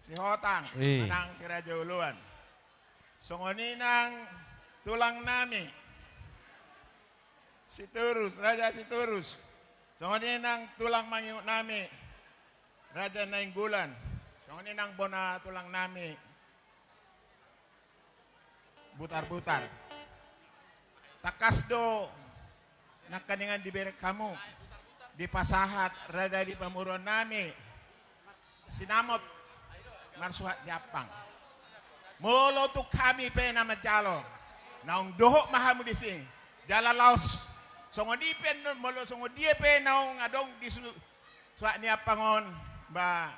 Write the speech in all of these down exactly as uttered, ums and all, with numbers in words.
Sihotang, eh, manang si Raja Oloan. Songon i nang tulang nami Sitorus, Raja Sitorus. Songon i nang tulang mangihut nami Raja Nainggolan. Songon i nang bona tulang nami Butarbutar. Tangkas do nangkaningan dibereng hamu, dipasahat raja ni pamoruon nami Sinamot marsuhat di ampang. Molo tung hami pe na manjalo, naung dohot ma hamu disi. Jala laos songon i pe, molo songon dia pe naung adong di su-, suhat ni ampang on, ba,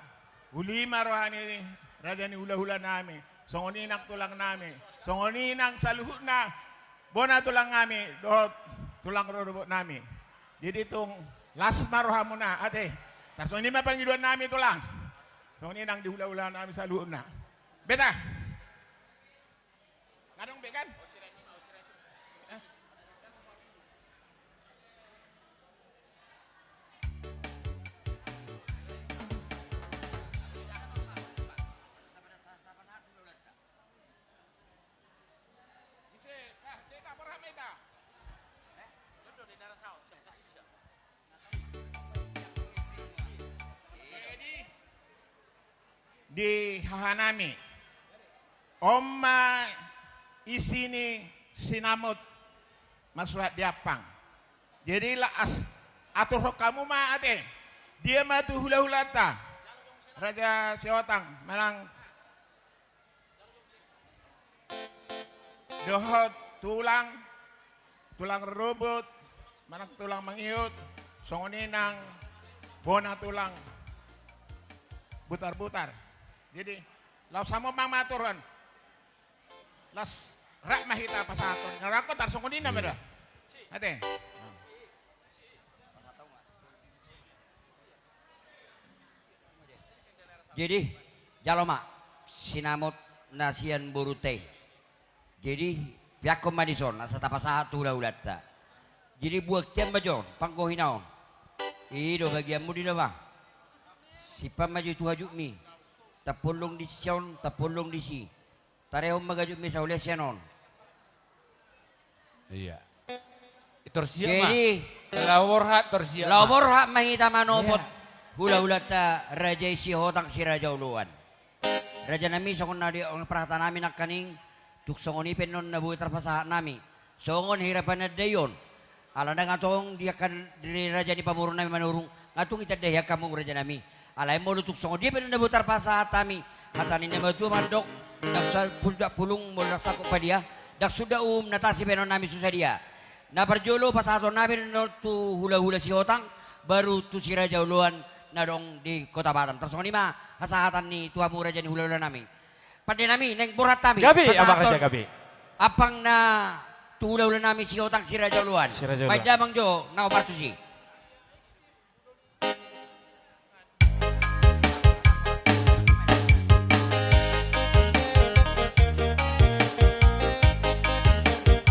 uli ma roha ni raja ni hulahula nami, songon i nang tulang nami, songon i nang saluhutna bona tulang nami dohot tulang rorobot nami. Jadi tung las ma rohamuna ate. Tarsongon i ma pangidoan nami tulang. Songon i nang di hulahula nami saluhutna. Beta. Ngadong be kan? Di hahanami. On ma isi ni sinamot marsuhat di ampang. Jadi laos aturhon hamu ma ate. Dia ma tu hulahulanta Raja Sihotang manang dohot tulang, tulang rorobot manang tulang mangihut, songon i nang bona tulang Butarbutar. Jadi laos hamu ma mangaturhon. Laos rap ma hita pasahathon. Na rap tarsongon i nama da. Ate. Jadi jalo ma sinamot na sian borunta i. Jadi peakhon ma dison asa tapasahat tu hulahulanta. Jadi buat tian ma jo on panggohina on. I do bagianmu di nama. Simpan ma jo tu hajutmi. Tampondong dison, tampondong disi. Tarehon ma gajutmi saulian sian on. Iya. Torsiap ma. Jadi laho borhat torsiap ma. Laho borhat ma hita manopot hulahulanta raja i Sihotang si Raja Oloan. Rajanami, songon na di parhata nami nangkaning, tung songon i pe annon na boi tarpasahat nami songon hira panandaion. Ala ndang antong di angka di raja ni pamoruon nami Manurung nga tung ditandai hamu rajanami. Alai molo tung songon dia pe annon na boi tarpasahat hami, hata ni na matua mandok, ndang sa-, ndang pulung molo ndang sangkot padia, ndang suda uhum na tasi pe annon nami tu sadia. Na parjolo pasahaton nami annon tu hulahula Sihotang, baru tu si Raja Oloan na adong di Kota Batam. Tarsongon i ma hasahatan ni tu hamu raja ni hulahula nami. Pande nami, naeng borhat hami. Gabe, pasahaton. Gabe. Ampang na tu hulahula nami Sihotang si Raja Oloan. Si Raja Oloan. Baen damang jo na hombar tusi.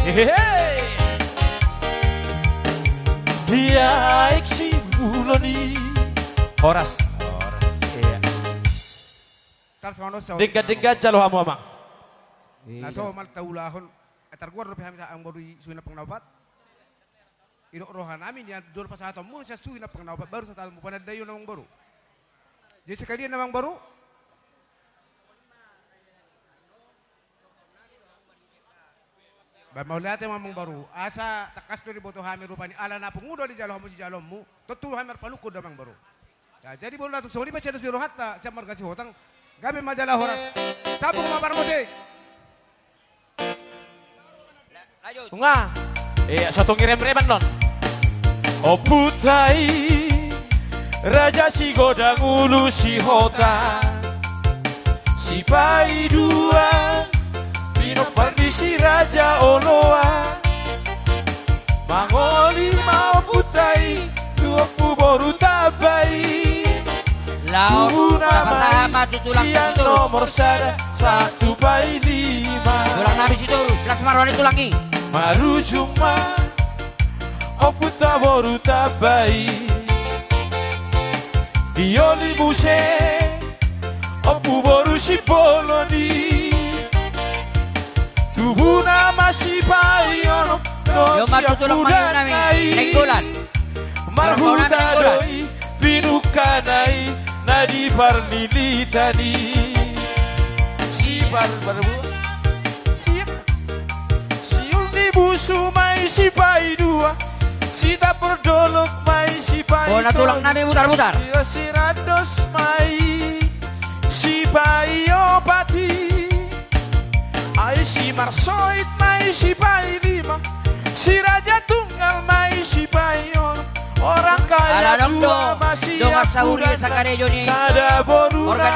Hehehe. Dia eksi muloni. Horas. Horas. Iya. Denggan-denggan jalo hamu amang. Iya. Na so mal taulahon. Targoar dope hami sahat amang boru i suhi na pangnaopat. Idok roha nami nian jolo pasahatonmu sian suhi na pangnaopat baru sahat amang panandaion amang boru. Jadi sekalian amang boru. Ba mauliate ma amang boru, asa tangkas do diboto hami rupani ala na pungu do dijalo hamu sijaloonmu, tontu hami marpanungkun do amang boru. Ya, jadi boru na tung songon i pe sian dos ni rohanta sian marga Sihotang, gabe ma jala horas. Sambung ma parmusik. Nunga. Iya, so tung iremreman non. Ompunta i Raja Sigodang Ulu Sihotang, sipaiduan pinompar ni si Raja Oloan. Mangoli ma ompunta i tu ompu boru Tamba i. Laos, tu nama i sian nomor sada sahat tu pailima. Tulang nami Sitorus, las ma roha ni tulang i. Marujung ma ompunta boru Tamba i. Dioli muse Ompu boru Simbolon i. Tubuna ma sipaiononta. Yo, ma tulang mangihut nami, Nainggolan. Marhuta do i pinungkana i na di parlilitan i. Sipar-, parbu-, siak. Siul ni busu ma i sipaidua. Sitampur dolok ma i sipaitolu. Bona tulang nami, putar-putar. Sira-, sirandos ma i sipaiopat i. Ai simarsoit ma i sipailima. Si raja tunggal ma i sipaionom. Orang kaya dua ma siampudanna. Sada boru na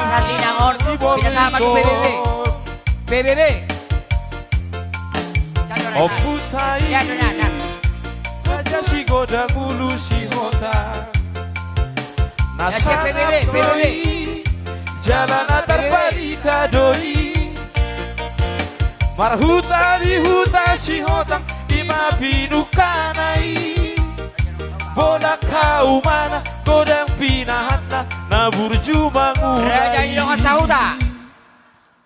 Simbolon i. P B B. Ompunta i. Raja Sigodang Ulu Sihotang. Na sada do i jala na tarbarita do i. Marhuta di huta Sihotang i ma pinungkana i. Bolak haumana godang pinahanna na burju mangula i. Raja i dongan sahuta.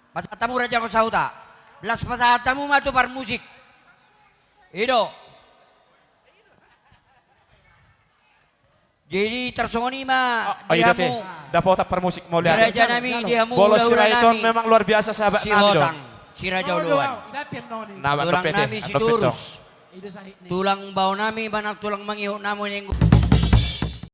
Pasahat hamu raja dongan sahuta. Las pasahat hamu ma tu parmusik. I do. Jadi tarsongon i ma di hamu. Dapotan parmusik mauliate. Raja nami, di hamu hula-hula nami. Bolos Sirait on memang luar biasa sahabat nami do. Si Raja Oloan. Tulang nami Sitorus. Tulang bao nami manang tulang mangihut nami Nainggolan.